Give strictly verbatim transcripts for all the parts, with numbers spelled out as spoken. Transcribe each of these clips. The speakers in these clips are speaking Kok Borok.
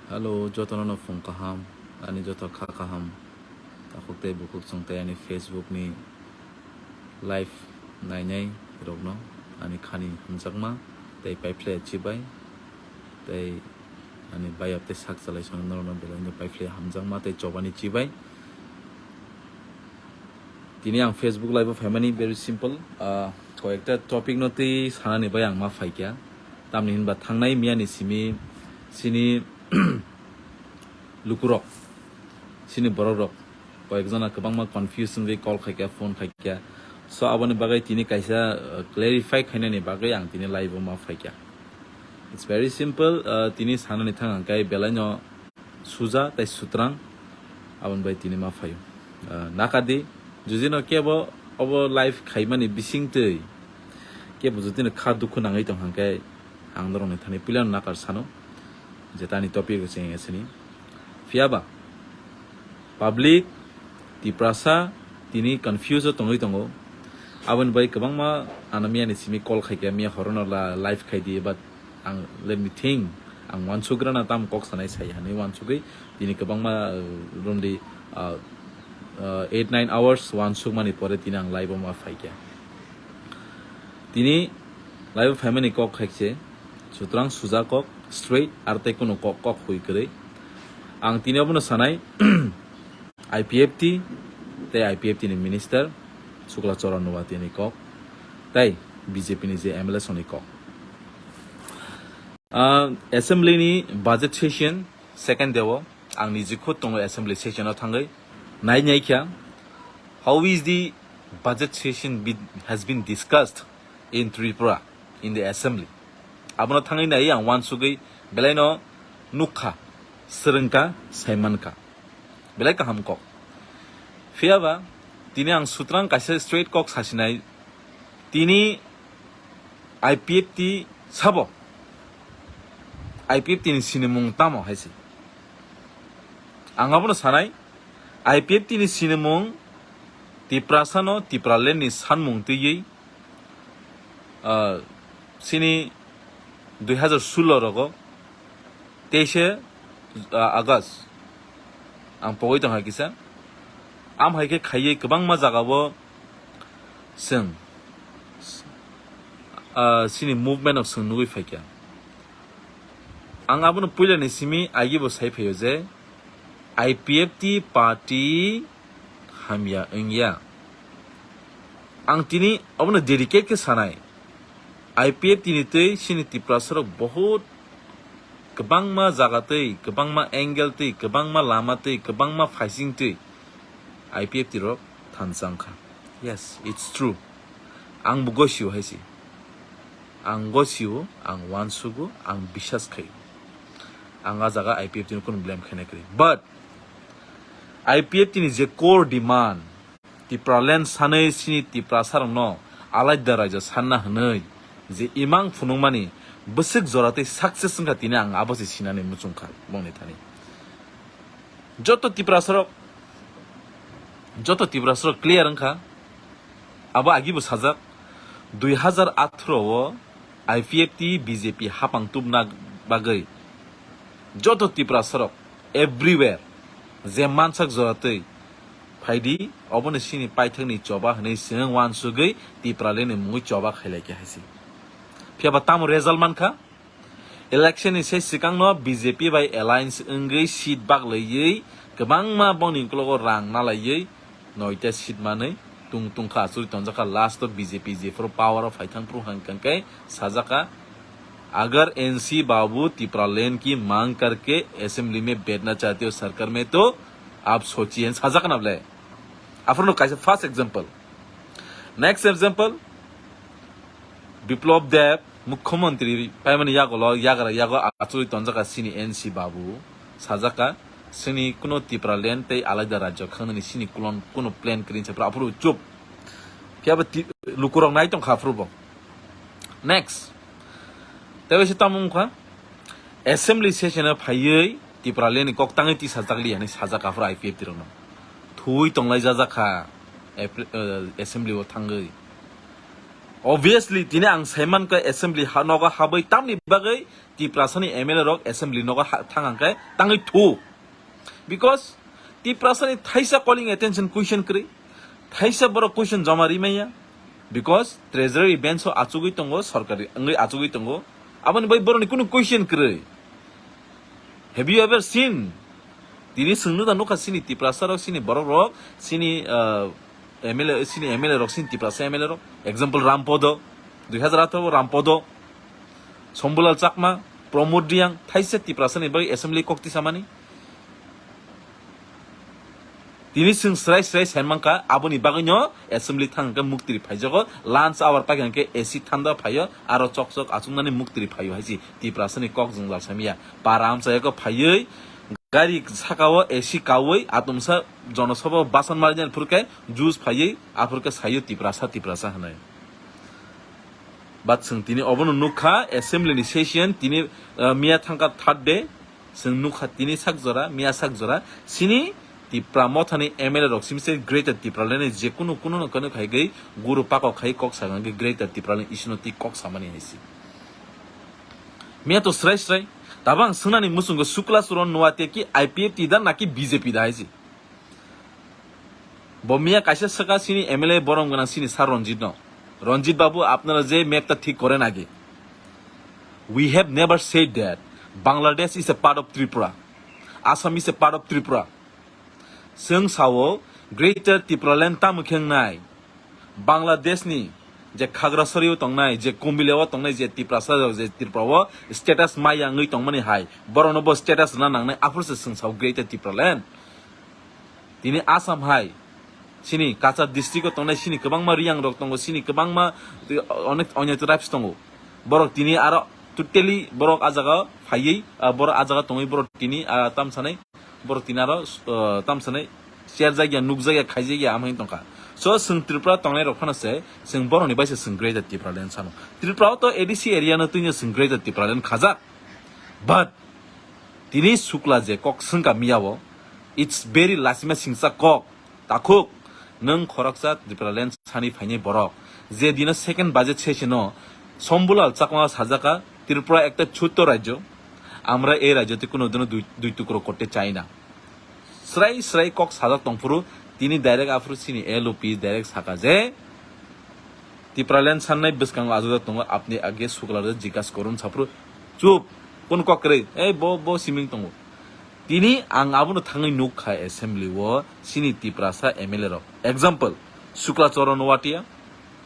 Hello, jotono no phung kaham, ani joto kha kaham. Takhuk tei bukhuk chwng tei ani Facebook ni live nainai rokno ani khani hamjakma tei paiphle chibai tei ani bayap tei sak chalai song norokno belai no paiphle hamjakma tei chobani chibai. Tini ang Facebook live o phaimani very simple, ah, koyekta topic no tei sanani bai ang ma phaikya. Tamni hinba thangnai miyani simi sini lukurok, sini borok rok koyekjona kwbangma confuse wngwi call khaikya, phone khaikya. So aboni bagwi tini kaisa, uh, clarify khainani bagwi ang tini live o ma phaikya. It's very simple, uh, tini sanani thang ang kai belaino suja tei sutrang aboni bai tini ma phaio. Uh, nakadi jujino kebo obo live khaimani bisingtwi kebo judino kha dukhu nangwi tong hangkhe ang norokni thani puilano nakar sano je tani topic o cheng esini. Phiyaba public Tiprasa tini confuse o tongwi tongo. Aboni bai kwbangma ano miyani simi call khaikya, miya horono la-, live khaidi, but ang let me think, ang uansugrana tam kok sanai sai hanwi uansugwi tini kwbangma, uh, romdi, uh, uh, eight nine hours uansukmani pore tini ang live o ma phaikya. Tini live o phaimani kok khaikse sutrang suja kok straight, ar tei kunu kok, kok hui kwrwi. Ang tini obono sanai, I P F T tei I P F T ni minister Sukla Charan Nuwati ni kok tei B J P ni je M L A song ni kok. Ah, assembly ni budget session second day o ang niji khud tongo assembly session o thangwi nai nai kha how is the budget session be, has been discussed in Tripura in the assembly. Abono thangwi nai ang uansugwi belaino nukha, swrwngkha, saimankha. Belai kaham kok. Phiyaba tini ang sutrang kaisa straight kok sasinai. Tini I P F T sabo? I P F T ni sinimung tamo hai se. Ang abono sanai, I P F T ni sinimung Tiprasano Tipraland ni sanmung twiwi, ah, sini dui hazar sullo rogo teise, ah, August ang pogwi tongkha kisa. Am hai khe khaiwi kwbangma jagao chwng, ah, sini movement rok chwng nugwi phaikha. Ang abono puilani simi agibo sai phaio je I P F T party hamya wngya. Ang tini obono dedicate khe sanai. I P F T ni twi sini Tiprasarok bohut kwbangma jaga twi, kwbangma angle twi, kwbangma lama twi, kwbangma phaising twi I P F T rok thansa wngkha. Yes, it's true. Ang bo gosio hai se. Ang gosio, ang uansugo, ang bisas khaio. Ang a jaga I P F T no kunu blame khaina kwrwi. But I P F T ni je core demand, Tipraland sanwi sini Tiprasarokno alaida raijak sanna hwnwi je imang phunukmani bwswk jora tei success wngkha tini ang abo se sinani muchungkha bongni thani. Joto Tiprasarok, joto Tiprasarok clear wngkha. Abo agibo sajak, dui hazar atharo o I P F T B J P hapang tubna bagwi joto Tiprasarok everywhere je mansak jora twi phaidi, obono sini paithakni choba hwnwi chwng uansugwi Tipraland ni mungwi choba khailai khe hai se. Phiyaba tamo result mankha? Election ni se swkangno B J P bai alliance wngwi seat baglaiwi kwbangma bongni ukologo rang nalaiwi noita seat manwi tung tungkha, achugwi tonjakha. Last o B J P jephuru power o phaithang phuru hwnkha khe sajakha, "Agar N C Babu Tipraland ki mang karke assembly mein baithna chahte ho, sarkar mein to aap sochiye," sajakha na bole. Aphuru no kaisa first example. Next example, Biplab Deb, Mukhyamantri paimani yagulo, yagra yago achugwi tonjakha sini N C Babu, sajakha, "Sini kuno Tipraland tei alaida rajyo khangnani sini kulon kuno plan kwrwi sa," aphuru chup. Phiya bo ti-, lukurok nai tongkha aphuru bo. Next. Tei se tamo wngkha, assembly session o phaiwi Tipraland ni kok tangwi tisajak li hwnwi sajak aphuru I P F T rokno. Thuwi tonglai jajakha April, eh, assembly o thangwi. Obviously, tini ang saiman khe assembly ha-, nogo habwi tamni bagwi Tiprasani M L A rok assembly nogo ha-, thang hwnkhe tangwi thu. Because Tiprasani thaisa calling attention question kwrwi, thaisa borok question joma rimaya. Because treasury bench o achugwi tongo, sorkari wngwi achugwi tongo. Aboni bai borokni kunu question kwrwi. Have you ever seen? Tini swngno da nukha sini Tiprasa rok, sini borok rok, sini, uh, M L A, sini M L A rok, sini Tiprasa M L A rok. Example, Rampodo, dui hazar atharo Rampodo, Sombulal Chakma, Pramod Reang, thaisa Tiprasani bagwi assembly kok tisamani. Tini chwng srai srai sai mankha, aboni bagwino assembly thang hwnkhe muktri phaijago, lunch hour paikha hwnkhe A C thanda phaio, aro chok chok achuknani muktri phaio hai si Tiprasani kok jwngjal samya. Para amchayako phaiwi gari sakao A C kaui atomsa jonosabha basan marinani phurkhe juice phaiwi aphurkhe saio Tiprasa Tiprasa hwnwi. But chwng tini obono nukha assembly ni session tini, uh, miya thangkha third day. Chwng nukha tini sak jora, miya sak jora, sini Tipra Mothani M L A rok simi se Greater Tipraland ni je kunu kunu no kunu khai gwi guru pakok khai kok sa hwnkhe Greater Tipraland isino twi kok samani hai si. Miya to srai srai, tabang swngnani muchungo Sukla Charan Noatia ki I P F T da naki B J P da hai si. Bo miya kaisa swkha sini M L A borom gwnang sini sir Ranjit no. Ranjit babu, apnara je map ta thik koren age. We have never said that Bangladesh is a part of Tripura. Assam is a part of Tripura. Chwng sao Greater Tipraland tamo khe wngnai. Bangladesh ni je Khagrasari o tongnai, je Kumbilao tongnai, je Tiprasa rok, je Tripura o status maya wngwi tongmani hai. Borokno bo status rwna nangnai, aphuru se chwng sao Greater Tipraland. Tini Assam hai, sini Cachar district o tongnai, sini kwbangma Riyang rok tongo, sini kwbangma onek onyo tribes tongo. Borok tini aro totally borok a jaga phaiwi, ah, borok a jaga tongwi borok tini, ah, tam sanai, borok tini aro, ah, tam sanai, share jagya, nuk jagya, khai jagya, amai tongkha. So, chwng Tripura tongnai rok phano se, chwng borokni bai se chwng Greater Tipraland sano. Tripura o to A D C area no twino chwng Greater Tipraland khajak. But, tini Sukla je kok swngkha miya o, it's very lasima singsa kok. Takhuk, nwng khoroksa Tipraland sani phainai borok. Je dino second budget session o Sombulal Chakma sajaka, "Tripura ekta chhotto rajyo, amra ei rajyotwi kuno dino dui, dui tukro korte chai na." Srai srai kok sajak tongphuru, tini direct aphuru sini L O P direct saka je, "Tipraland sannai bwskango ajujak tongo, apni age Sukla rok jikas korun," saphuru, "Chup, kun kok kwrwi, ei bo, bo siming tongo." Tini ang abono thangwi nuk kha assembly o sini Tiprasa M L A rok. Example, Sukla Charan Noatia,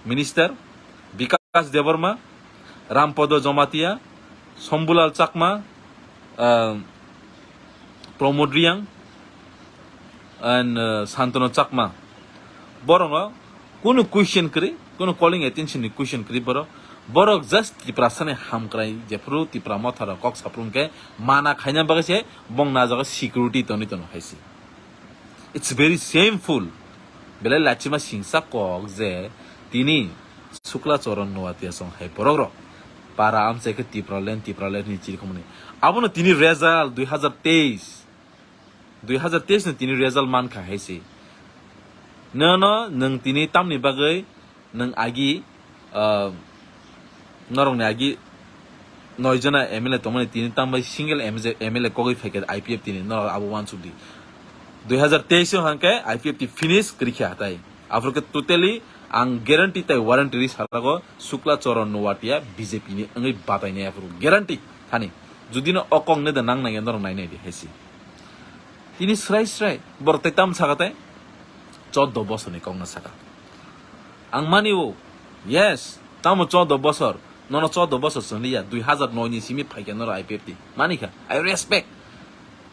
minister, Bikash Debbarma, Rampodo Jamatia, Sombulal Chakma, ah, Pramod Reang, and, uh, Santanu Chakma. Borokno kunu question kwrwi, kunu calling attention ni question kwrwi borok. Borok just Tiprasa ni hamkrai, jephuru Tipra Motha rok kok saphuru hwnkhe mana khaina bagwi se bong na jaga security tongwi tono hai se. It's very shameful. Belai lachima singsa kok je tini Sukla Charan Noatia song hai borok rok. Para amchai khe Tipraland, Tipraland ni chirikhumni. Abono tini result dui hazar teis. Dui hazar teis ni tini result mankha hai se. Nono nwng tini tamni bagwi nwng agi, ah, norokni agi noi jona M L A tongmani tini tambai single M L A kogwi phaikha I P F T ni norok abo uansukdi. Dui hazar teis o hwnkhe I P F T finish kwrwikha hatai. Aphuru khe totally ang guarantee tai warranty ri salago Sukla Charan Noatia B J P ni wngwi batainai aphuru guarantee thani. Judino o kok neda nang nangya norok nai naidi hai se. Tini srai srai borok tei tam saka tei choddo bosorni kokno saka. Ang mani o, yes, tamo choddo bosor, nono choddo bosor chwng liya, dui hazar noi ni simi phaikha norok I P F T. Manikha, I respect.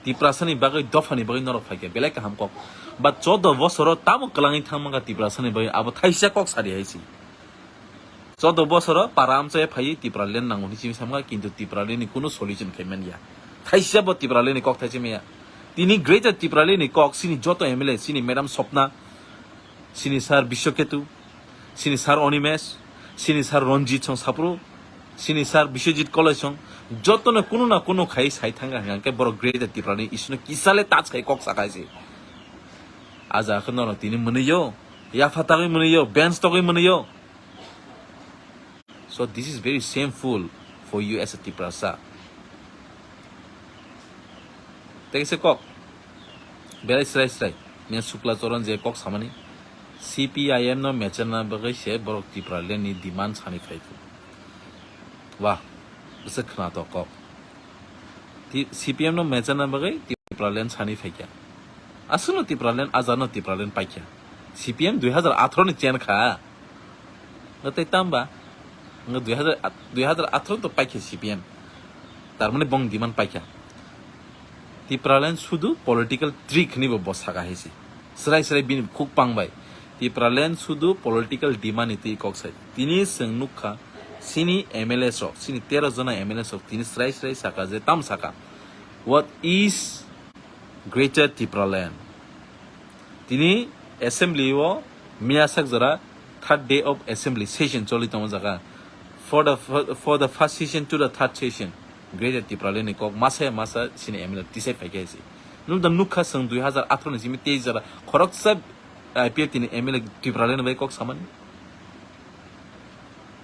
Tiprasani bagwi, dophani bagwi norok phaikha, belai kaham kok. But choddo bosoro tamo kwlangwi thangmangkha Tiprasani bagwi, abo thaisa kok sadi hai se. Choddo bosoro para amchai phaiwi Tipraland nango hwnwi simi samkha, kintu Tipraland ni kunu solution khai manya. Thaisa bo Tipraland ni kok thaisa maya. Tini Greater Tipraland ni kok sini joto M L A, sini Madam Swapna, sini Sir Biswaketu, sini Sir Animesh, sini Sir Ranjit song saphuru, sini Sir Biswajit Koloi song, jotono kunu na kunu khai sai thangkha hwnkhe borok Greater Tipraland ni isino kisale touch khai kok sakai se. Aja khe norok tini mwnwi yo, yapha tagwi mwnwi yo, bench togwi mwnwi yo. So this is very shameful for you as a Tiprasa. Tei kaisa kok, belai srai srai, Miya Sukla Choron je kok samani, C P I M no mecharna bagwi se borok Tipraland ni demand sani phai kho. Wah, bwswk khwnatok kok. Ti-, C P M no mecharna bagwi Tipraland sani phaikha. Aswkno Tipraland, ajano Tipraland paikha. C P M dui hazar atharo ni chen kha. Tei tamba? Dui hazar, dui hazar atharo to paikha C P M. Tar mane bong demand paikha. Tipraland sudu political trick hinwi bo, bo saka hai se. Srai srai bini khuk pang bai. Tipraland sudu political demand ni twi kok sai. Tini chwng nukha, chini M L A rok, chini tero jona M L A rok, tini srai srai saka je tam saka. What is Greater Tipraland? Tini assembly o miya sak jora third day of assembly session choli tongo jaga. For the, for, for the first session to the third session, Greater Tipraland ni kok masa masa chini M L A tisai phaikha se. Nung da nukha chwng dui hazar atharo ni simi tei jora khoroksa I P F T ni M L A Tipraland ni bai kok samani.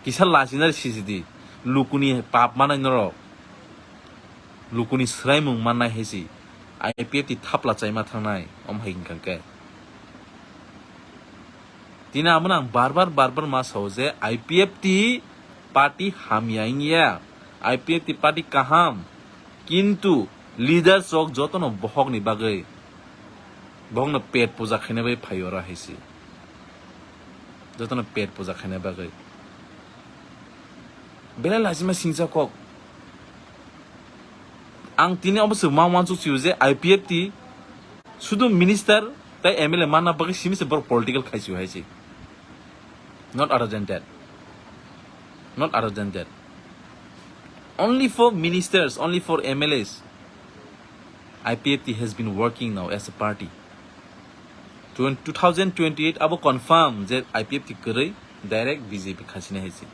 Kisa lachina sijidi, lukuni pap manai norok, lukuni swraimung mannai hai se I P F T thapla chaima thangnai, om hai hwnkha khe. Tini amo ang bar bar, bar bar ma sao je I P F T party hamya wngya, I P F T party kaham, kintu leaders rok jotono bohok ni bagwi, bohok no pet puja khaina bai phai oro hai se, jotono pet puja khaina bagwi. Belai lachima singcha kok. Ang tini obo se ma wansuk sio je I P F T sudu minister tei M L A manna bagwi simi se borok political khaisio hai se. Not other than that. Not other than that. Only for ministers, only for M L As, I P F T has been working now as a party. Twen-, two thousand twenty-eight abo confirm je I P F T kwrwi direct B J P khasina hai se.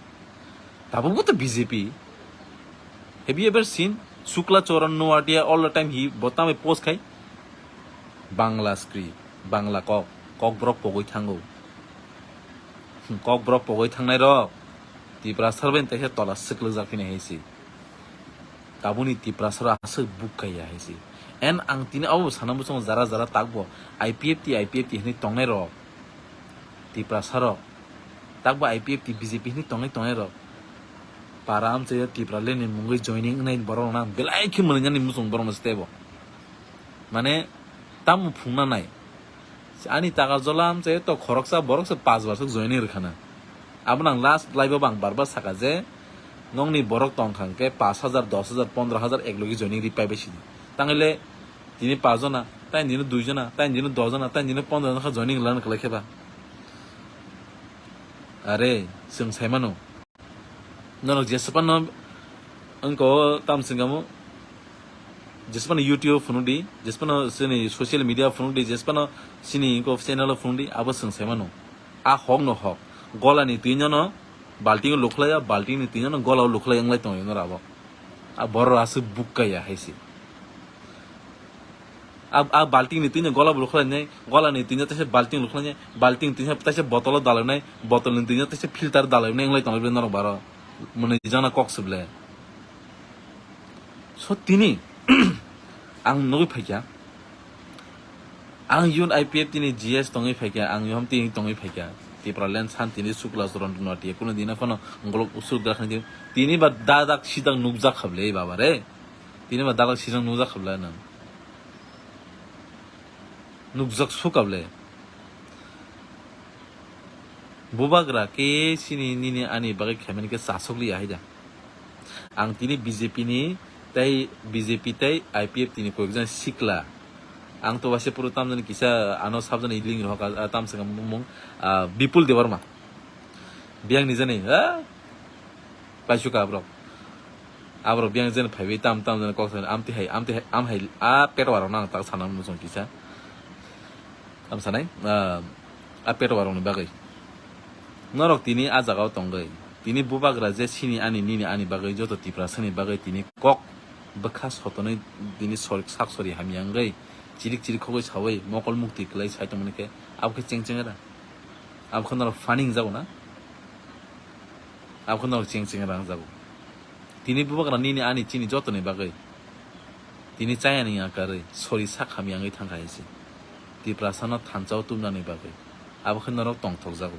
Tabukbo to B J P. Have you ever seen Shukla Charan Noatia all the time he bo tamai post khai? Bangla script, Bangla kok, kok borok pogwi thango. Hmm, kok borok pogwi thangnai rok Tiprasa bai tei tola swklwk jak phini hai se. Tabuni Tiprasa aswk buk kaiya hai se. En ang tini abo sana muchungo jara jara takbo I P F T, I P F T hinwi tongnai rok. Tiprasa rok. Takbo I P F T, B J P hinwi tongnai tongnai rok. Para amchaio Tipraland ni mungwi joining wngnai borok rok na belai khe mwnwi nani muchung borok no stebo. Mane tamo phungna nai. Ani taka jola amchaio to khoroksa borok se pas bar sok joining rwkhana. Abo nang last live o bang bar bar saka je nongni borok tong khang khe pas hajar, dos hajar, pondro hajar ek logi joining ri pai bai sidi. Tangile tini pas jona, tai dino dui jona, tai dino dos jona, tai dino pondro jona kha joining lan khlai khe ba. Are, chwng sai mano. Norok jesapano wngko tam singamo, jesapano YouTube phunukdi, jesapano chini social media phunukdi, jesapano chini wngko channel phunukdi, abo chwng sai mano. A hok no hok. Gola ni twi no balting lukhlai ya, balting ni twi no gola lukhlai wnglai tongo norok abo. A borok aswk buk kaiya hai se. A, a balting ni twi no gola bo lukhlai nai, gola ni twi no teisa balting lukhlai nai, balting ni twi no teisa botolo dalai nai, botol ni twi no teisa filter dalai nai wnglai tongo norok baro. Mwnwi jana kok se ble. So tini ang nugwi phaikha, ang yun I P F T ni G S tongwi phaikha, ang yom tini tongwi phaikha. Tipraland san tini Shukla Charan Noatia kuno dina phano golok usuk dak khan tini ba dadak sidak nukjak khable baba re. Tini ba dadak sidak nukjak khable nang. Nukjak sukable. Bubagra ke sini nini ani bagwi khaimani khe chasok liya haida. Ang tini B J P ni tei B J P tei I P F T ni koyekjon sikla. Ang to waise puro tamjani kisa ano sabjani link rohok, ah, tamsaka mung, ah, Bipul Debbarma. Biyang ni jani, ah, paisuka aborok. Aborok biyang jani phaiwi tam tam jani kok sani amtwi hai, amtwi hai, am hai, a petwa rokno ang tak sana muchung kisa. Tam sanai, ah, a petwa rokni bagwi. Norok tini a jagao tongwi. Tini bubagra je sini ani nini ani bagwi joto Tiprasani bagwi tini kok bwkha sotonwi tini sor-, sak sori hamya wngwi chirik chirik khogwi sawi mokol mukti kwlai sai tongmani khe abo khe cheng cheng era. Abo khe norok funny wngjago na? Abo khe norok cheng cheng rangjago. Tini bubagra nini ani chini jotoni bagwi tini chayani yakarwi sori sak hamya wngwi thangkha hai se. Tiprasano thansa-o tubnani bagwi abo khe norok tongthokjago.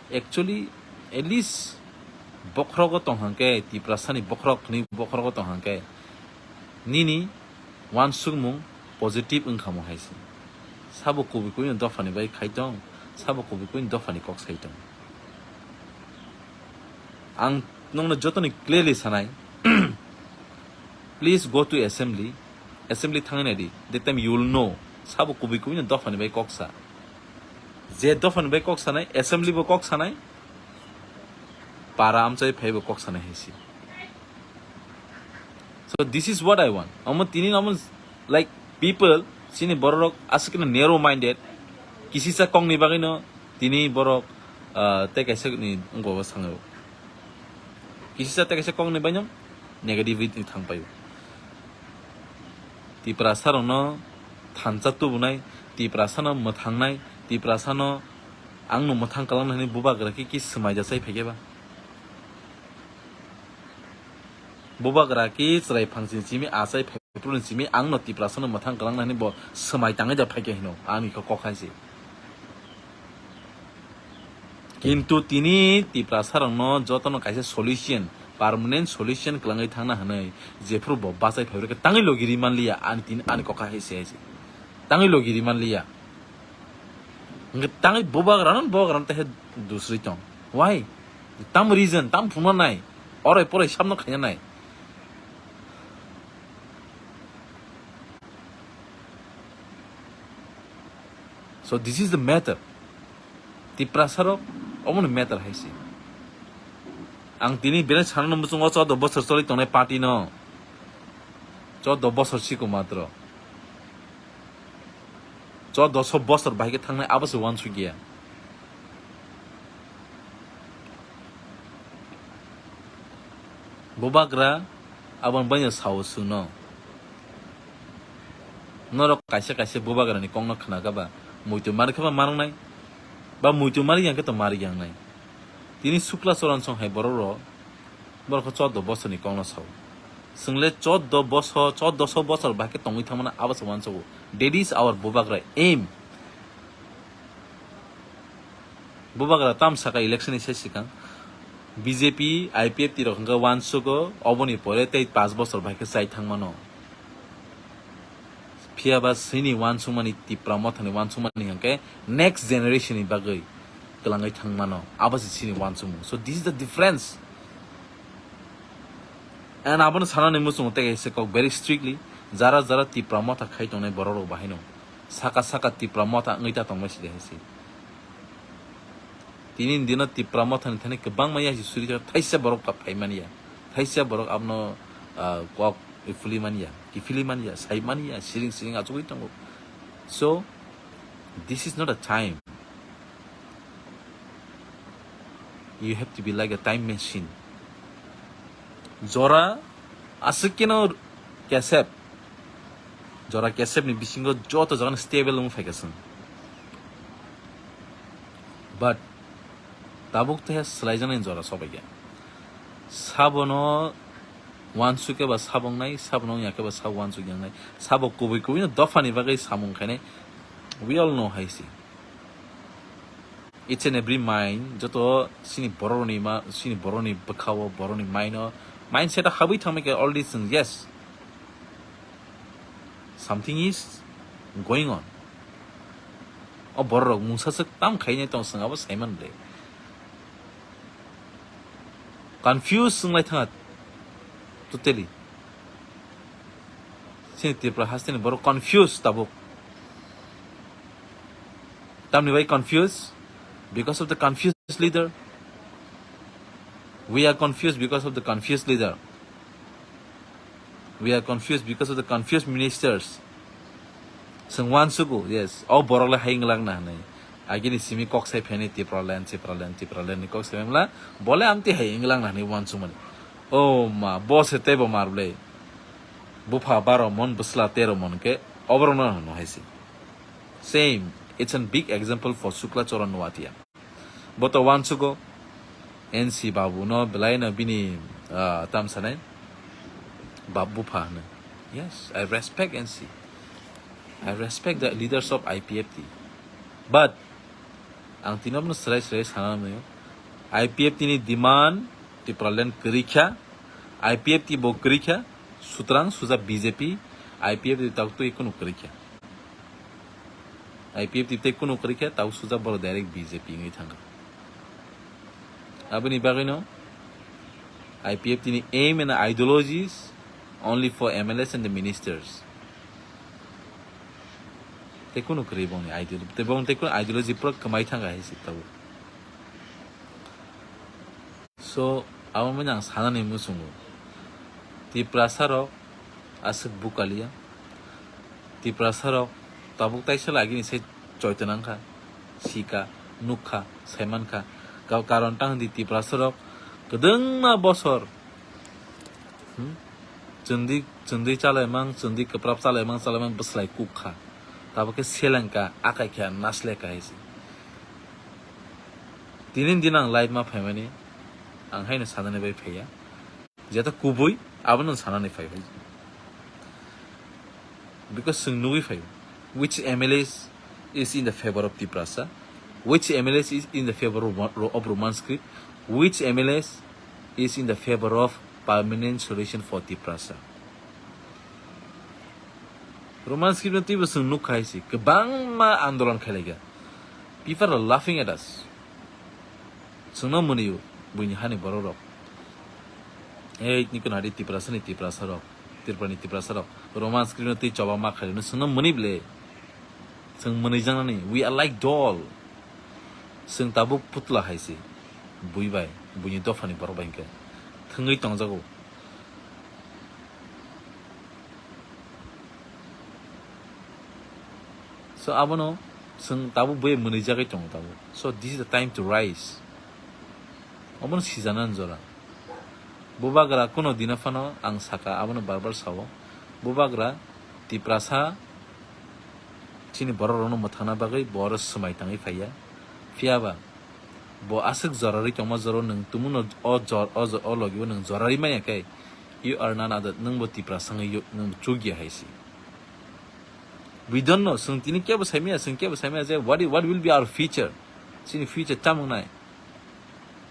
Actually, at least bokhorogo tong hwnkhe, Tiprasani bokhorok hwnwi bokhorogo tong hwnkhe, nini uansukmung positive wngkha mo hai se. Sabo kubui kubui no dophani bai khai tong, sabo kubui kubui no dophani kok sai tong. Ang nokno jotoni clearly sanai, please go to assembly, assembly thangwi naidi, that time you will know, sabo kubui kubui no dophani bai kok sa. Je dophani bai kok sanai, assembly bo kok sanai, para amchai phai bo kok sanai hai se. So this is what I want. Omo tini omo, like, people, chini bororok aswk narrow minded, kisisa kongni bagwi no tini borok, ah, tei kaisa ni wngkha o sango. Kisisa tei kaisa kongni bagwi no negativity thang paio. Tiprasa rokno thansa tubunai, Tiprasano mwthangnai, Tiprasano ang no mwthang kwlangna hwnwi bubagra khe ki swmai jasai phaikhe ba. Bubagra ki chwrai phangchini simi achai phaiphru ni simi ang no Tiprasa no mwthang kwlangna hwnwi bo swmai tangwi da phaikhe hino ani kok hai se. Kintu tini Tiprasa rokno jotono kaisa solution, permanent solution kwlangwi thangna hwnwi jephru bo bachai phaiphru khe tangwi logi ri manliya ani tin ani kok hai se hai se. Tangwi logi ri manliya. Hwnkhe tangwi bubagra no bubagra no tehe dusri tong. Why? Tam reason, tam phunuknai. Orai porai sabno khainanai. So this is the matter. Tiprasa rok omoni matter hai se. Ang tini bini sana no muchungo chodo bosor choli tongnai party no. Chodo bosor siko matro. Chodo so bosor bahai khe thangnai abo se uansukya. Bubagra aboni bagwi sao chwngno. Norok kaisa kaisa bubagrani kokno khna kha ba muitu mari khe ba marwnai, ba muitu mari yang khe to mari yang nai. Tini Sukla Choron song hai borok rok, borok khe chodo bosorni kokno sao. Chwngle chodo bosor, chodo so bosor bahai khe tongwi thangmano abo se uansugo. That is our bubagra aim. Bubagra tam saka election ni sai sikang B J P, I P F T rok hwnkhe uansugo, oboni pore tei panch bosor bahai khe chai thangmano. Phiya ba chini uansukmani Tipra Mothani uansukmani hwnkhe next generation ni bagwi kwlangwi thangmano, abo se chini uansukmung. So this is the difference. And abono sanani muchungo tei kaisa kok very strictly, jara jara Tipra Motha khai tongnai borok rok bahaino saka saka Tipra Motha wngwi ta tongbai sidi hai se. Tini ni dino Tipra Mothani thani kwbangma yasi suri thaisa borok ta phai mani ya, thaisa borok abono, ah, kok phuli mani ya, kiphili mani ya, sai mani ya, siring siring achugwi tongo. So this is not a time. You have to be like a time machine. Jora aswk keno kesep, jora kesep ni bisingo joto jaga ni stable wng phaikha chwng. But tabuk tei swlaijaknai jora sobaikha. Sabono uansuk khe ba sabo wngnai, sabono wngya khe ba sabo uansuk wngnai. Sabo kubui kubui no dopha ni bagwi samung khainai. We all know hai se. Each and every mind, joto chini borok ni ma, chini borok ni bwkha o, borok ni mind o, mindset o habwi thangmai khe all these things, yes. Something is going on. O borok rok mungsa swk tam khainai tong, chwng abo sai man de. Confuse wnglai thanga totally. Chini Tripura hasteni borok confuse tabuk. Tamni bai confuse? Because of the confused leader. We are confused because of the confused leader. We are confused because of the confused ministers. Chwng uansugo, yes, o borok le hai wnglang na hwnwi. Agini simi kok sai phaini Tipraland, Tipraland, Tipraland ni kok sai mla, bole amtwi hai wnglang na hwnwi uansukmani. O ma, bo se teibo mar bwle. Bupha baro mon, bwsla tero mon khe oborok no hwno hai se. Same, it's a big example for Shukla Charan Noatia. Bo to uansugo, N C Babu no belai no bini, ah, tam sanai bab bupha hwno. Yes, I respect N C. I respect the leaders of I P F T. But ang tini no srai srai sana nai. I P F T ni demand Tipraland kwrwi kha, I P F T bo kwrwi kha, sutrang suja B J P, I P F T tak twi kunu kwrwi kha. I P F T tei kunu kwrwi khe tau sujak borok direct B J P wngwi thangkha. Aboni bagwino I P F T ni aim and ideologies only for M L As and the ministers. Tei kunu kwrwi bongni ideology, tei bong tei kunu ideology pura kwmai thangkha hai se tabuk. So, abo manya ang sanani muchungo. Tiprasa rok aswk bukalia. Tiprasa rok tabuk taisa lagini se choito nangkha, sika, nukha, saimankha. Ka-, karon tang di Tiprasa rok kwdwngma bosor, hmm? Chwngdi, chwngdi chalaimang, chwngdi kwprap chalaimang, chalaimang bwslai kuk kha. Tabuk khe selengka, akai kha, nasleka hai se. Tini din ang live ma phaimani, ang haino sanani bai phaiya. Jeta kubui, abono sanani phai hai. Because chwng nugui phai, which M L As is in the favor of Tiprasa, which M L As is in the favor of, of Roman script, which M L As is in the favor of permanent solution for Tiprasa. Roman script no twibo chwng nukha hai se, kwbangma andolon khailaikha. People are laughing at us. Chwngno mwnwi o buini hani borok rok. Ei, niko nadi Tiprasa ni Tiprasa rok, Tripura ni Tiprasa rok. Roman script no twi choba ma khairokno chwngno mwnwi ble. Chwng mwnwi jangnani. We are like doll. Chwng tabuk putla hai se. Bui bai, buini dophani borok bai hwnkhe. Thwngwi tongjago. So abono chwng tabuk bui mwnwi jagwi tongo tabuk. So this is the time to rise. Obono sijanani jora. Bubagra kuno dino phano ang saka, abono bar bar sao. Bubagra Tiprasa chini borok rokno mwthangna bagwi bo oro swmai tangwi phaiya. Phiyaba bo aswk jorarwi tongma jora nwng tumuno o jor-, o jo-, o logibo nwng jorarwi manya khe, you are none other, nwngbo Tiprasa wngwi yo-, nwng chukya hai se. We don't know, chwng tini kebo saimaya, chwng kebo saimaya je what i-, what will be our future? Chini future chamung nai.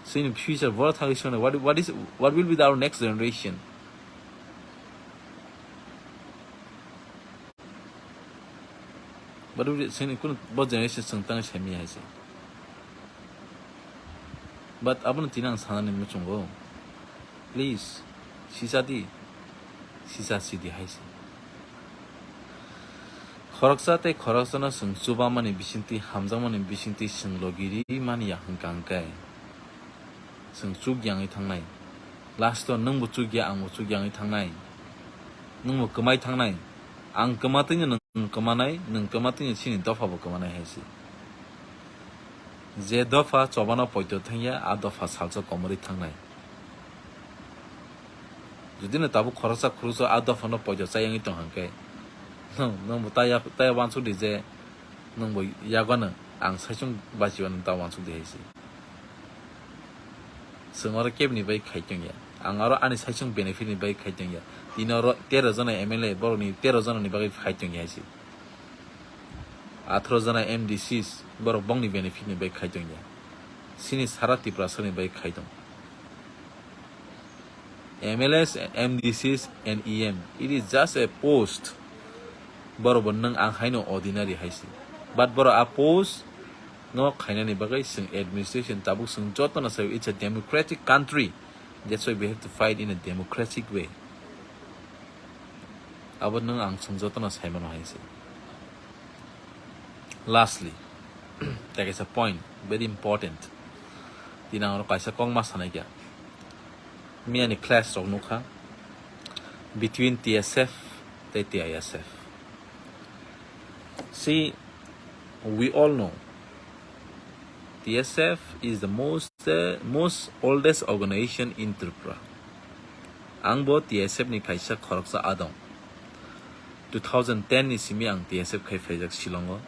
Chini future boro thagwi swngnai, what, what is, what will be the, our next generation? But we, chini kunu bo generation chwng tangwi saimaya hai se. But abono tini ang sanani muchungo. Please, sisa di, sisa sidi hai se. Khoroksa tei khoroksano chwng chubamani bisingtwi, hamjakmani bisingtwi chwng logi ri mani ya hwnkha hwnkhe, chwng chukya wngwi thangnai. Last o nwngbo chukya, angbo chukya wngwi thangnai. Nwngbo kwmai thangnai. Ang kwmatwino nwng kwmanai, nwng kwmatwino chini dophabo kwmanai hai se. Je dopha chobano poito thangya, a dopha salsa komorwi thangnai. Judino tabuk khoroksa khoroksa a dophano poito chayangwi tong hwnkhe, nwng, nwngbo taya, taya uansuk di je nwngbo yagono ang saichung bachiwano ta uansuk di hai se. Chwng oro kebni bai khai tongya. Ang oro ani saichung benefit ni bai khai tongya. Tini oro tero jona M L A, borokni tero jona ni bagwi khai tongya hai se. Atharo jona M D Cs, borok bongni benefit ni bai khai tongya. Chini sara Tiprasa ni bai khai tong. M L As, M D Cs and E M, it is just a post. Borok bo nwng ang haino ordinary hai se. But borok a post no khainani bagwi chwng administration tabuk chwng jotono sai, it's a democratic country. That's why we have to fight in a democratic way. Abo nwng ang chwng jotono sai mano hai se. Lastly, tei kaisa point, very important. Tini ang oro kaisa kokma sanai kha. Miyani clash rok nukha between T S F tei T I S F. See, we all know T S F is the most, uh, most oldest organization in Tripura. Ang bo T S F ni kaisa khoroksa adong. Two thousand ten ni simi ang T S F khai phaijak Shillong o.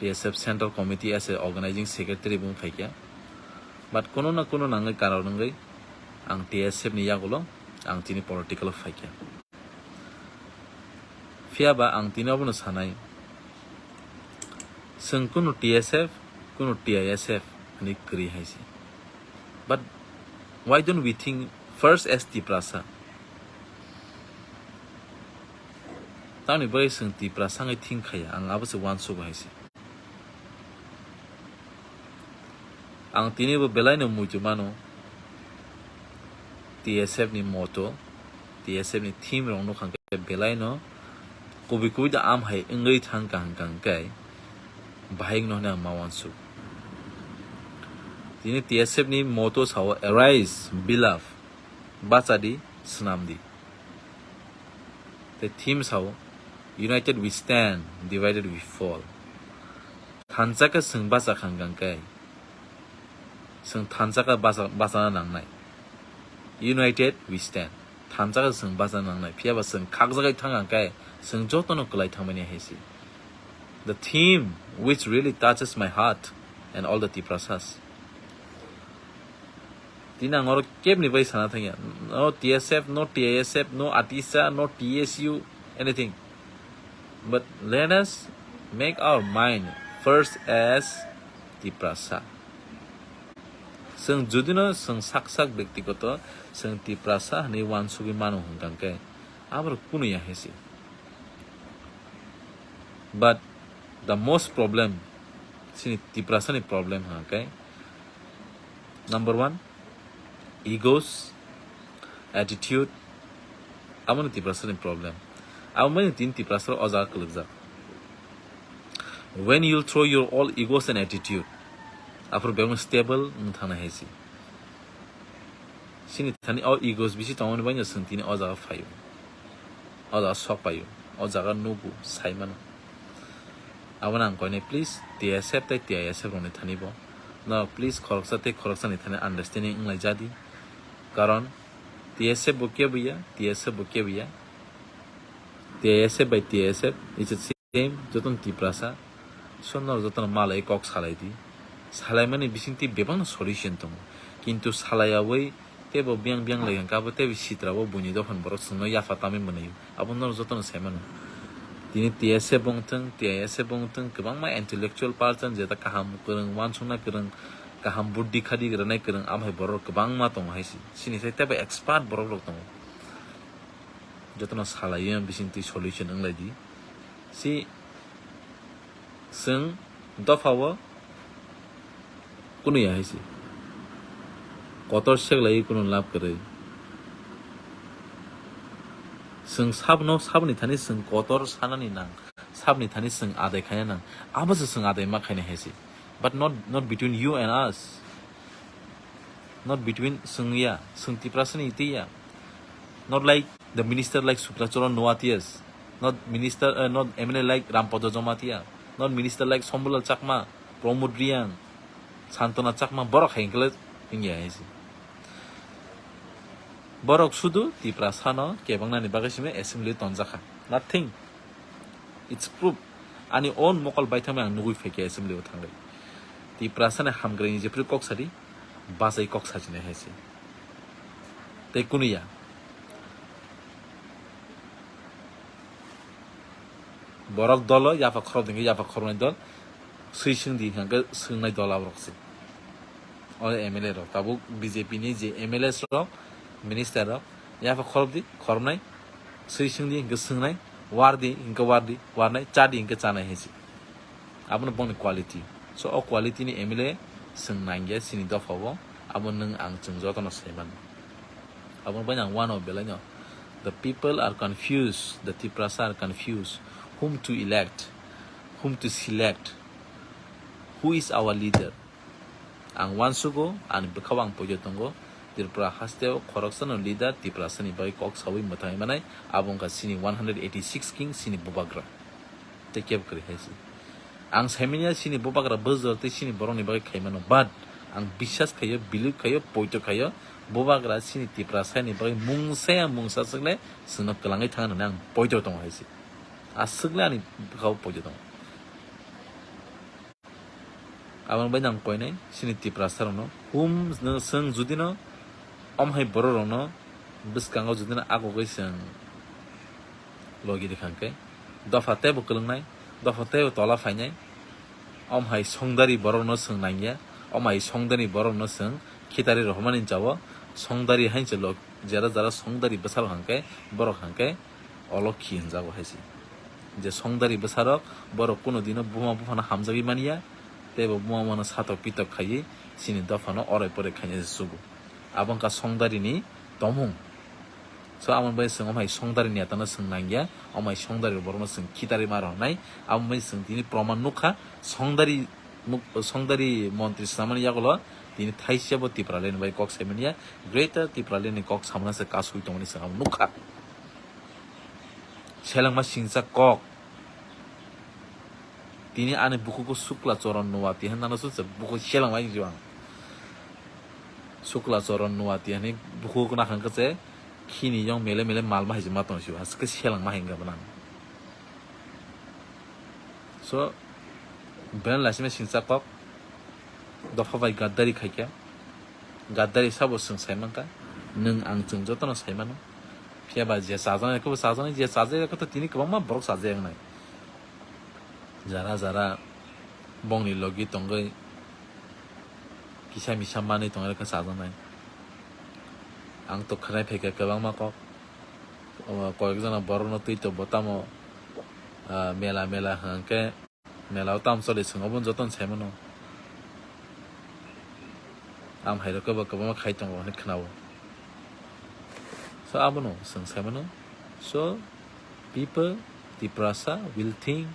T S F Central Committee as a organizing secretary bo wng phaikha. But kuno na kuno nangwi karon wngwi ang T S F ni yagulo ang tini political o phaikha. Phiya ba ang tini obono sanai, chwng kuno T S F, kuno T I S F hinwi kwrwi hai se. But why don't we think first as Tiprasa? Tamni bagwi chwng Tiprasa wngwi think khaiya, ang abo se uansugo hai se. Ang tini bo belai no muitu mano, T S F ni motto, T S F ni theme rok nukha khe belai no kubui kubui da am hai wngwi thang kaham kaham khe bahai no hwnwi ang ma uansuk. Tini T S F ni motto sao, "Arise, beloved," bacha di, swnam di. Tei theme sao, "United we stand, divided we fall." Thansa khe chwng bacha khang kang khe, chwng thansa khe bacha, bachana nangnai. United we stand. Thansa khe chwng bachana nangnai. Phiya ba chwng khakjagwi thang kang khe, chwng jotono kwlai thangmani hai se. The theme which really touches my heart and all the Tiprasas. Tini ang oro kebni bai sana thangya. No T S F, no T I S F, no ATISA, no T S U, anything. But let us make our mind first as Tiprasa. Chwng judino chwng sak sak byaktigoto chwng Tiprasa hinwi uansugwi mano hwnkha khe, aborok kunu ya hai se. But the most problem, chini Tiprasani problem hwnkha khe, number one, egos, attitude, aboni Tiprasani problem. Abo mani tin Tiprasa o jaga kwlwkjak. When you throw your all egos and attitude, aphuru bebak stable wng thangna hai se. Chini thani o egos bisi tongmani bagwi chwng tini o jaga phaio. O jaga sok paio. O jaga nugo, sai mano. Abono ang koinai, please, T S F tei T I S F rokni thani bo. No, please, khoroksa tei khoroksani thani understanding wnglai jadi. Karon T S F bo kebo ya, T S F bo kebo ya. T I S F bai T S F, it's the same, jotono Tiprasa. So, norok jotono malai kok salai di. Salaimani bisingtwi bebakno solution tongo. Kintu salaiyawi teibo biyang biyang lai hwnkhe abo teibo sitra o buini dophani borok chwngno yapha tamwi mwnwi. Abo norok jotono sai mano. Tini T S F bo wngthwng, T I S F bo wngthwng, kwbangma intellectual person, jeta kaham kwrwng, uansukna kwrwng, kaham buddhi khadi rwnai kwrwng, abo hai borok kwbangma tongo hai se. Chini sai teibo expert borok rok tongo. Jotono salaiwi bisingtwi solution wnglai di. Si chwng dopha o kunu ya hai se. Kotor seklaiwi kunu lab kwrwi. Chwng sabno, sabni thani chwng kotor sanani nang. Sabni thani chwng adai khaina nang. Abo se chwng adai ma khaina hai se. But not, not between you and us. Not between chwng ya, chwng Tiprasani twi ya. Not like the minister like Sukla Charan Noatia. Not minister, uh, not M L A like Rampada Jamatia. Not minister like Shambhulal Chakma, Pramod Reang, Santana Chakma, borok hai hwnkhe le wngya hai se. Borok sudu Tiprasano kebangnani bagwi simi assembly tonjakha. Nothing. It's proof. Ani own mokol baithangmani ang nugwi phaikha assembly o thangwi. Tiprasani hamkraini jephru kok sadi, bachai kok sajinai hai se. Tei kunu ya. Borok dolo yapha khorok dingkhe yapha khoroknai dol, swi swngdi hwnkhe swngnai dol aborok se. O M L A rok, tabuk B J P ni je M L As rok, minister rok, yapha khorokdi, khoroknai, swi swngdi hwnkhe swngnai, wardi hwnkhe wardi, warnai, chadi hwnkhe chanai hai se. Abono boni quality. So, o quality ni M L A chwng nangya chini dopha o, abo nwng ang chwng jotono sai mano. Abo bai ang uanw belai no. The people are confused, the Tiprasa are confused, whom to elect, whom to select, who is our leader? Ang uansugo, ani bwkhao ang poito tongo, Tripura hasteo khoroksano leader Tiprasani bagwi kok saui mwthangwi manai, abo wngkha chini one hundred eighty six king chini bubagra. Tei kebo kwrwi hai se. Ang saimanya chini bubagra bwsajor tei chini borokni bagwi khaimano, but ang biswas khaio, believe khaio, poito khaio, bubagra chini Tiprasani bagwi mungsa ya mungsa swkle chwngno kwlangwi thang nani ang poito tongo hai se. Aswkle ani bwkhao poito tongo. Aboni bai nang koinai chini Tiprasa rokno hum no swng judino omhai borok rokno bwskango judino agogwi swng logi rikha hwnkhe dopha teibo kwlwngnai, dopha teibo tola phainai. Omhai songdari borokno swng nangya, omhai songdari borokno swng khitari rohormani jabo songdari hainse lok jera jera songdari bwsarok hwnkhe borok hwnkhe olokhi hwnjago haise. Je songdari bwsarok borok kuno dino buma buphano hamjagwi manya, teibo buma buphano satok pitok khaiwi chini dophano orai porai khaina se sugo. Abo wngkha songdarini tomung. So, aboni bai chwng omhai songdari netano swng nangya, omhai songdari borokno swng khitarwi ma rwnai. Aboni bai chwng tini proman nukha, songdari muk-, songdari montri swnamani yagulo tini thaisebo Tipraland bai kok saimanya, Greater Tipraland ni kok samana se kasui tongmani chwng abo nukha. Selengma singcha kok. Tini ani bukhugo Sukla Choron Nuwati hinwi nano sutsa bukhu selengma hinwi ang. Sukla Choron Nuwati hinwi bukhugo nakhang khe se khini yong mele mele malma hai se ma tong siwa, haske selengma hinga bwnang. So, bren laisima singcha kok, dopha bai gaddari khaikha, gaddari sabo chwng saimankha, nwng ang chwng jotono saimano. Phiya ba je chajaknai khe bo chajaknai, je chajak ya khe to tini kwbangma borok chajak wngnai. Jara jara bongni logi tongwi kisa misa manwi tongwi khe chajaknai. Ang to khwnai phaikha kwbangma kok. O, koyek jona borokno twi to bo tamo, ah, mela mela hwnkhe. Mela o tamo choli chwng obo jotono saimano. Ang hai rok kebo kwbangma khai tongo hinwi khwnao. So abono chwng saimano. So people, Tiprasa will think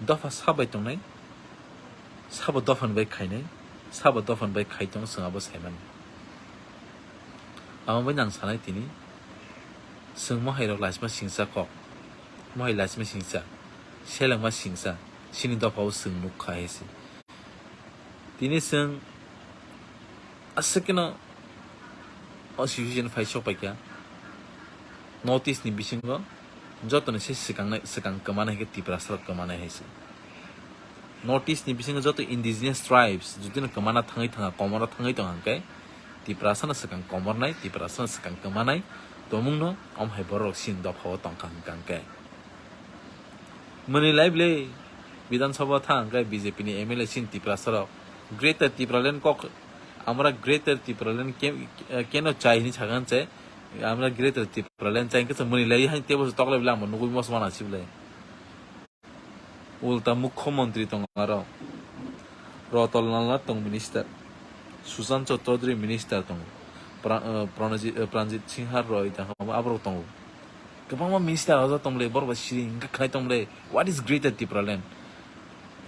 dopha sabai tongnai, sabo dophani bai khainai, sabo dophani bai khai tongo chwng abo saimano. Amo bai nang sanai tini chwng mohai rok laisima singcha kok, mohai laisima singcha, selengma singcha, chini dopha o chwng nukha hai se. Tini chwng aswk kheno o situation phai sok paikha. North East ni bisingo jotoni se swkang nai, swkang kwmanai khe Tiprasa rok kwmanai hai se. North East ni bisingo joto indigenous tribes jotino kwmana thangwi thanga, komoro thangwi tong hwnkhe Tiprasa no swkang komornai, Tiprasa no swkang kwmanai tongmungno om hai borok rok sin dopha o tongkha hwnkha hwnkhe. Mwnwi lai bwle Bidhan Sabha thang hwnkhe B J P ni M L A sin Tiprasa rok Greater Tipraland kok, amra Greater Tipraland ke-, keno chai hinwi sakha hwnse, amra Greater Tipraland chai hwnkhe se mwnwi lai hai teibo se toklai bwle, amo nugwi mosmana si bwle. Ulta mukhyamantri tongo aro. Ratan Lal Nath tong minister. Sushant Chaudhary minister tongo. Pra-, eh, Pranajit, eh, Pranjit Singha Roy tong aborok tongo. Kwbangma minister o tong le, borok bai siri wngkha khnai tong le. What is Greater Tipraland?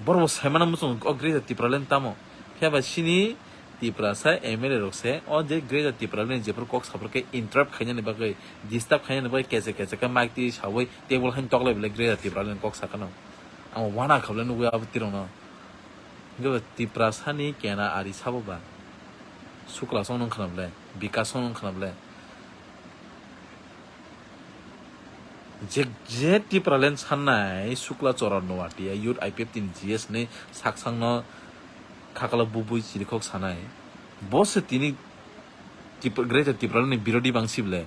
Borok bo saimano muchung o Greater Tipraland tamo. Phiya ba sini Tiprasa M L A rok se o je Greater Tipraland ni jephuru kok saphuru khe interrupt khainani bagwi, disturb khainani bagwi kese kese khe mic twi sawi table haino toklai belai Greater Tipraland kok sakano. Ang wana khablai nugwi abo tirokno. Hwnkhe bo Tiprasa ni kena ari sabo ba. Sukla song nung khna belai, Bikas song nung khna belai. Je, je Tipraland sannai Sukla Choron Noatia, youth I P F T ni G S ni saksangno khakalo bubui chirikhok sanai. Bo se tini Tip-, Greater Tipraland ni birodhi bangsi bwle.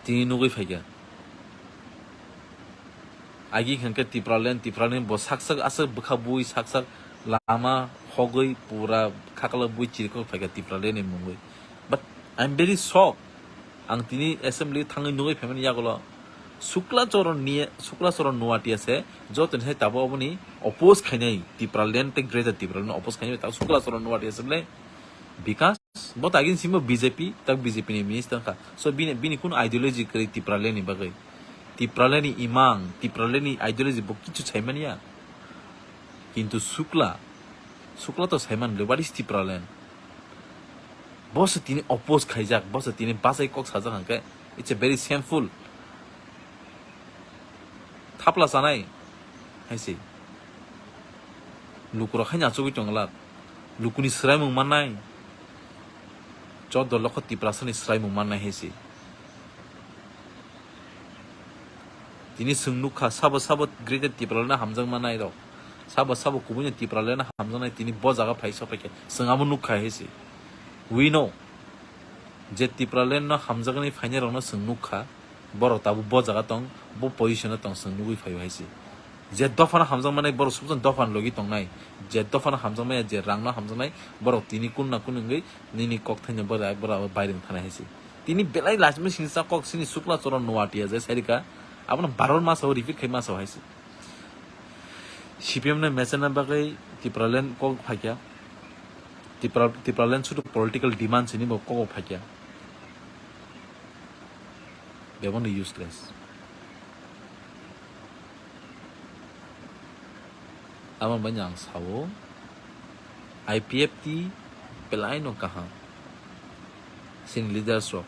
Tini nugwi phaikha. Agi hwnkhe Tipraland, Tipraland bo sak sak aswk bwkha bui sak sak lama hogwi pura khakalo bui chirikhok phaikha Tipraland ni mungwi. But I'm very shocked. Ang tini assembly thangwi nugwi phaimani yagulo Sukla Choron ni, Sukla Choron Noatia se jotoni hai tabuk oboni oppose khainai Tipraland tei Greater Tipraland oppose khainai ta Sukla Choron Noatia se bwle Bikas. Bo tagin simo B J P, tak B J P ni minister kha. So bini, bini kun ideology kwrwi Tipraland ni bagwi. Tipraland ni imang, Tipraland ni ideology bo kichu saimani ya. Kintu Sukla, Sukla to saiman le, what is Tipraland? Bo se tini oppose khaijak, bo se tini bachai kok sajak hwnkhe, it's a very shameful. Thapla chanai hai se. Lukurok haino achugwi tongla. Lukuni swraimung mannai. Choddo lokho Tiprasani swraimung mannai hai se. Tini chwng nukha sabo sabo Greater Tipraland no hamjakma nairok. Sabo sabo kubui no Tipraland no hamjaknai tini bo jaga phai sokphaikha, chwng abo nukha hai se. We know je Tipraland no hamjaknai phainai rok no chwng nukha, borok tabuk bo jaga tong, bo position o tong, chwng nugui phaio hai se. Je dopha no hamjakmani borok subsong dopha ni logi tongnai, je dopha no hamjakmaya, je rang no hamjaknai, borok tini kun na kun wngwi nini kok thaino borok borok abo bai rwng thanai hai se. Tini belai lachimani sini sa kok sini sukla choro nuatia je sairika, abono bar bar masa o repeat khai masa o hai se. C P M no mechana bagwi Tipraland kok phaikya. Tipra, Tipraland sudu political demand sini bo kok phaikya. Bebono useless. Amo bai ang sao, I P F T belai no kaham. Sini leaders rok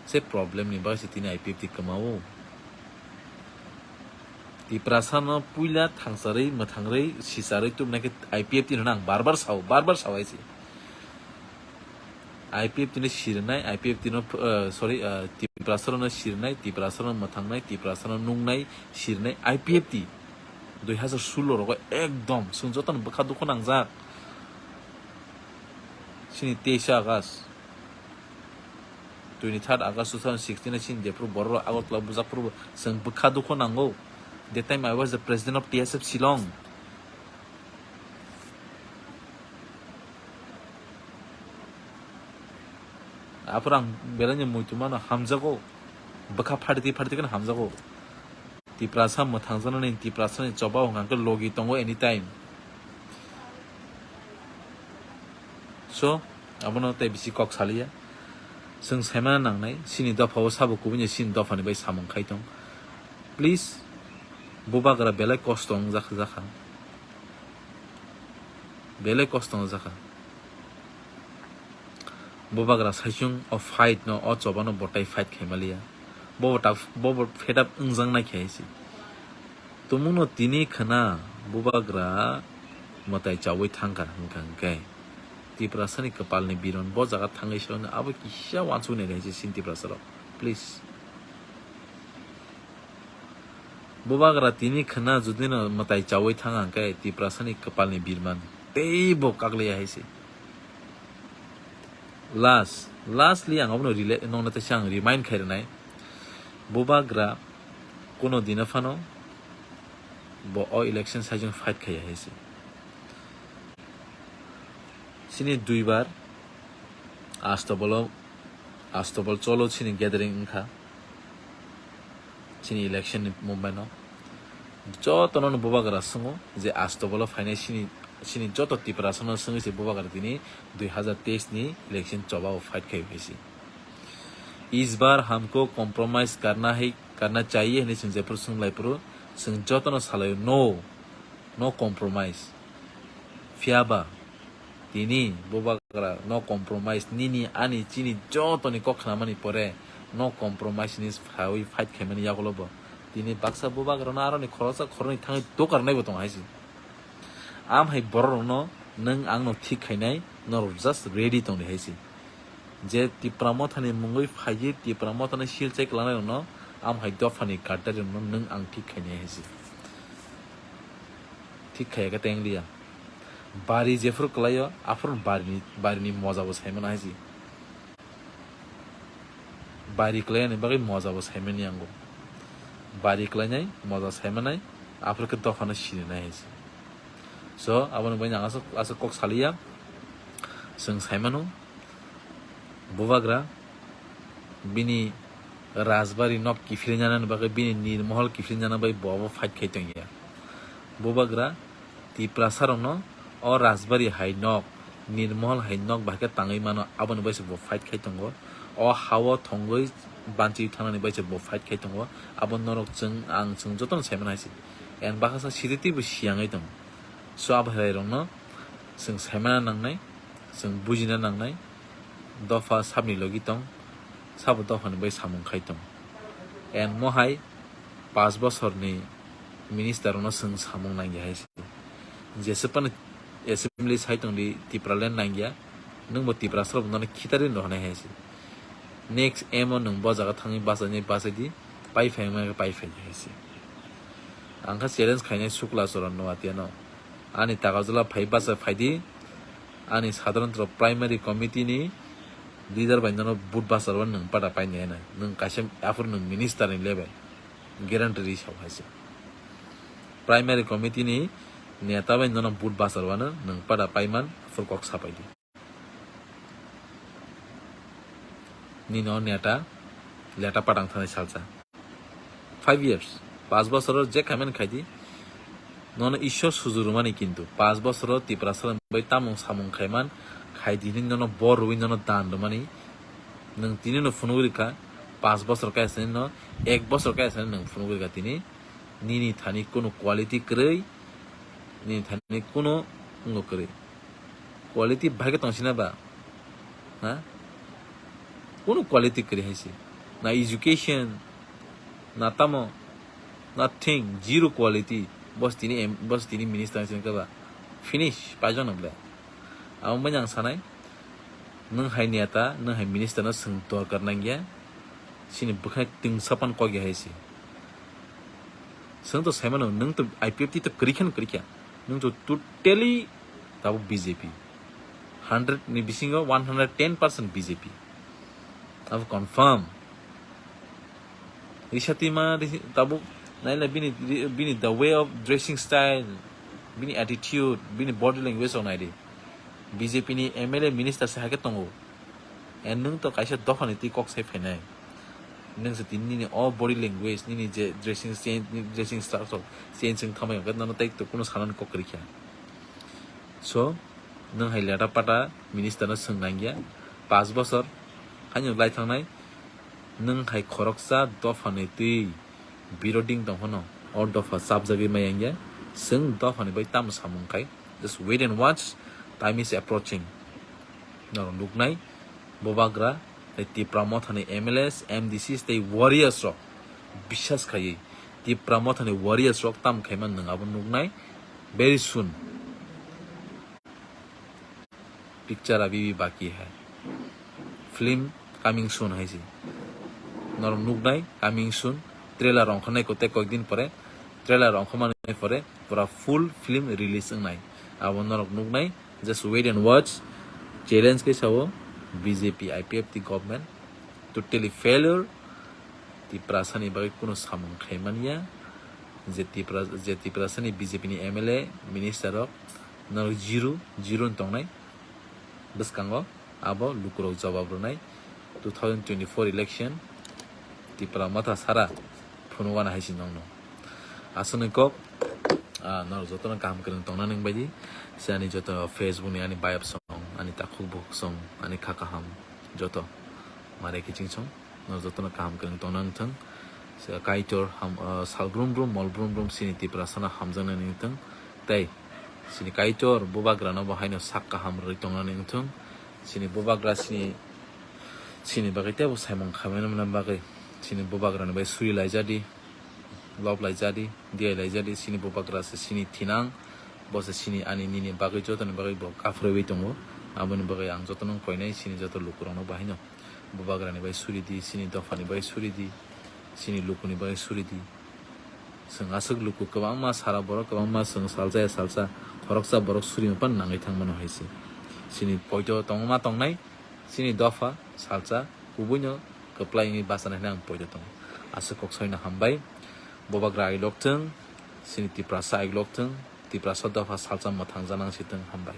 se problem ni bagwi se tini I P F T kwmao. Tiprasa no puila thangsarwi mwthangrwi sicharwi tubunai khe I P F T no ang bar bar sao, bar bar sao hai se. I P F T no sirnai, I P F T no, eh, sorry, eh, Tiprasa no sirnai, Tiprasa no mwthangnai, Tiprasa no nungnai, sirnai, I P F T. Dui hazar sullo rogo ekdom chwng jotono bwkha dukhu nangjak. Sini teisa August, twenty third August two thousand sixteen sini jephuru borok Agartala bujak phuru chwng bwkha dukhu nango. That time I was the president of T S F Shillong. Aphuru ang belai ni muitu mano hamjago, bwkha pharti pharti kheno hamjago. Tiprasa mwthangjaknani, Tiprasani choba hwnkha khe logi tongo anytime. So, abono tei bisi kok saliya. Chwng saimana nangnai, chini dopha o sabo kubui ni chini dophani bai samung khai tong. Please, bubagra belai kosto wngjakha jakha. Belai kosto wngjakha. Bubagra saichung o fight no, o choba no bo tai fight khai maliya. Bo bo tak, bo bo fed up wngjak nai khe hai se. Tumung no tini khwna bubagra mwtai chaui thangkha hwnkha hwnkhe. Tiprasani kwpal ni biron bo jaga thangwi se abo kisa uansuk nai hai se chini Tiprasa rok. Please. Bubagra tini khwna jodi no mwtai chaui thang hwnkhe Tiprasani kwpal ni birman tei bo kakliya hai se. Last, lastly ang abono rela-, nongno teisa ang remind khai rwnai. Bubagra kuno dino phano bo o election saichung fight khaiya hai se. Chini duibar Astobolo, Astobol cholo chini gathering wngkha. Chini election ni movement no jotono no bubagra swngo je Astobolo phainai chini, chini joto Tiprasa no swngwi se bubagra tini dui hazar teis ni election choba o fight khai phaisi. Is bar humko compromise karna hai, karna chahiye hinwi chwng jephuru swnglaipuru chwng jotono salaio no, no compromise. Phiyaba tini bubagra no compromise, nini ani chini jotoni kok khnamani pore no compromise hinwi sawi fight khaimani yagulo bo. Tini baksa bubagrano aroni khoroksa khoroknwi thangwi dokarnaibo tongo hai se. Am hai borok rokno nwng angno thik khainai, norok just ready tongdi hai se. Je Tipra Mothani mungwi phaiwi Tipra Mothani silchai kwlangnairokno am hai dophani gaddarirokno nwng ang thik khainai hai se. Thik khaiya khe tei wngliya. Bari jephuru kwlaio, aphuru barini, barini mojabo saimano hai se. Bari kwlaini bagwi mojabo saimani yango. Bari kwlainai, moja saimanai, aphuru khe dophano sininai hai se. So, aboni bagwi ang aswk, aswk kok saliya. Chwng saimano, bubagra bini rajbari nok kiphilnani bagwi, bini nirmohol kiphilnani bagwi bo abo fight khai tongya. Bubagra Tiprasa rokno o rajbari hai nok, nirmohol hai nok bahai khe tangwi mano, aboni bai se bo fight khai tongo. O ha-o thongwi banchi thangnani bai se bo fight khai tongo. Abo norok chwng, ang chwng jotono saimano hai se. And baksa siri twibo siyangwi tongo. So, abo hai rokno chwng saimana nangnai, chwng bujina nangnai, dopha sabni logi tong, sabo dophani bai samung khai tong. And mohai paanch bosorni minister rokno chwng samung nangya hai se. Jeswk phano assembly sai tongdi Tipraland nangya, nwngbo Tiprasa rok nono khitarwi rw hinai hai se. Next M O nwng bo jaga thangwi bachainai bachaidi, pai phai wngmani pai phai hai se. Ang kha challenge khainai Sukla Charan Noatia no. Ani Takarjala phai bachai phaidi. Ani sadharanto primary committee ni leader bai nono vote bachar o nwng pada painai hwnwi. Nwng kaisa aphuru nwng minister ni level. Guarantee ri sao hai se. Primary committee ni neta bai nono vote bachar o nwng pada paiman aphuru kok sapaidi. Nini o neta leta patang thanai salsa. Five years, pas bosoro je khaimani khaidi, nono Ishwar sujurumani kintu pas bosoro Tiprasa bai tamung samung khaiman khaidi hinwi nono bor rwi nono dan rwmani. Nwng tini no phunugwi rikha, pas bosor kaya sani no, ek bosor kaya sani nwng phunugwi rikha tini. Nini thani kunu quality kwrwi, nini thani kunu wngwi kwrwi. Quality bahai khe tong sina ba? Ha? Kunu quality kwrwi hai se. Na education, na tamo, nothing, zero quality. Bos tini em-, bos tini minister sini kaba. Finish, pajon ble. Amo manya ang sanai. Nwng hai neta, nwng hai minister no swng dorkar nangya. Sini bwkhak twngsa pan kok ya hai se. Swng to saimano, nwng to I P F T to kwrwi khe no kwrwi kha. Nwng to totally tabuk B J P. Hundred ni bisingo one hundred ten percent B J P. Abo confirm. Risatwi ma risi-, tabuk naila bini, bini the way of dressing style, bini attitude, bini body language rok naidi. B J P ni M L A minister se hai khe tongo. And nwng to kaisa dophani twi kok sai phainai. Nwng se tini nini o body language, nini je dressing sense, dressing style rok change wng thamai hwnkhe nono tei to kunu sanani kok kwrwi kha. So, nwng hai leta pata minister no swng nangya, pas bosor haino lai thangnai, nwng hai khoroksa dophani twi biroding tong phano, o dopha chapjagwi maya wngya, chwng dophani bai tamo samung khai, just wait and watch, time is approaching. Norok nuknai, Bubagra, tei Tipra Mothani M L As, M D Cs tei warriors rok biswas khaiwi Tipra Mothani warriors rok tam khaima nwng abo nuknai very soon. Picture abhi bhi baki hai. Film coming soon hai se. Norok nuknai coming soon. Trailer ongkha nai kote koi din pore. Trailer ongkha mani pore pura full film release wngnai. Abo norok nuknai. Just wait and watch. Challenge khe sao B J P I P F T government totally failure. Tiprasani bagwi kuno samung khai manya. Je Tipra-, je Tiprasani B J P ni M L A, minister rok norok zero, zero ni tongnai. Bwskango abo lukurok jawab rwnai. Two thousand twenty-four election Tipra Motha sara phunukgana hai se nokno. Aswkni kok, ah, norok jotono kaham kwrwng tongna nwng baidi. Se ani joto Facebook ni ani bayap song, ani takhuk bukhuk song, ani kha kaham joto mare kiching song. Norok jotono kaham kwrwng tongna nwng thung. Se Kaitor ham, ah, sal brum brum, mol brum brum sini Tiprasano hamjaknai nwng thung. Tei sini Kaitor Bubagrano bo haino sak kaham rwui tongna nwng thung. Sini Bubagra sini, sini bagwi teibo saimung khaimani bagwi sini Bubagrani bai suri laijadi, lob laijadi, diyai laijadi, sini Bubagra se sini thinang, bo se sini ani nini bagwi jotoni bagwi bo kaphreui tongo. Aboni bagwi ang jotono koinai sini joto lukurokno bo haino Bubagrani bai suri di, sini dophani bai suri di, sini lukuni bai suri di. Chwng aswk luku kwbangma sara borok kwbangma chwng salsa ya salsa khoroksa borok suri phano nangwi thangmano hai se. Sini poito tongma tongnai, sini dopha salsa kubuino kwplai wngwi bachanai hwnwi ang poito tongo. Aswk kok soino hambai. Bubagra ailok thung, sini Tiprasa ailok thung, Tiprasa dopha salsa mwthang janang si thung, hambai.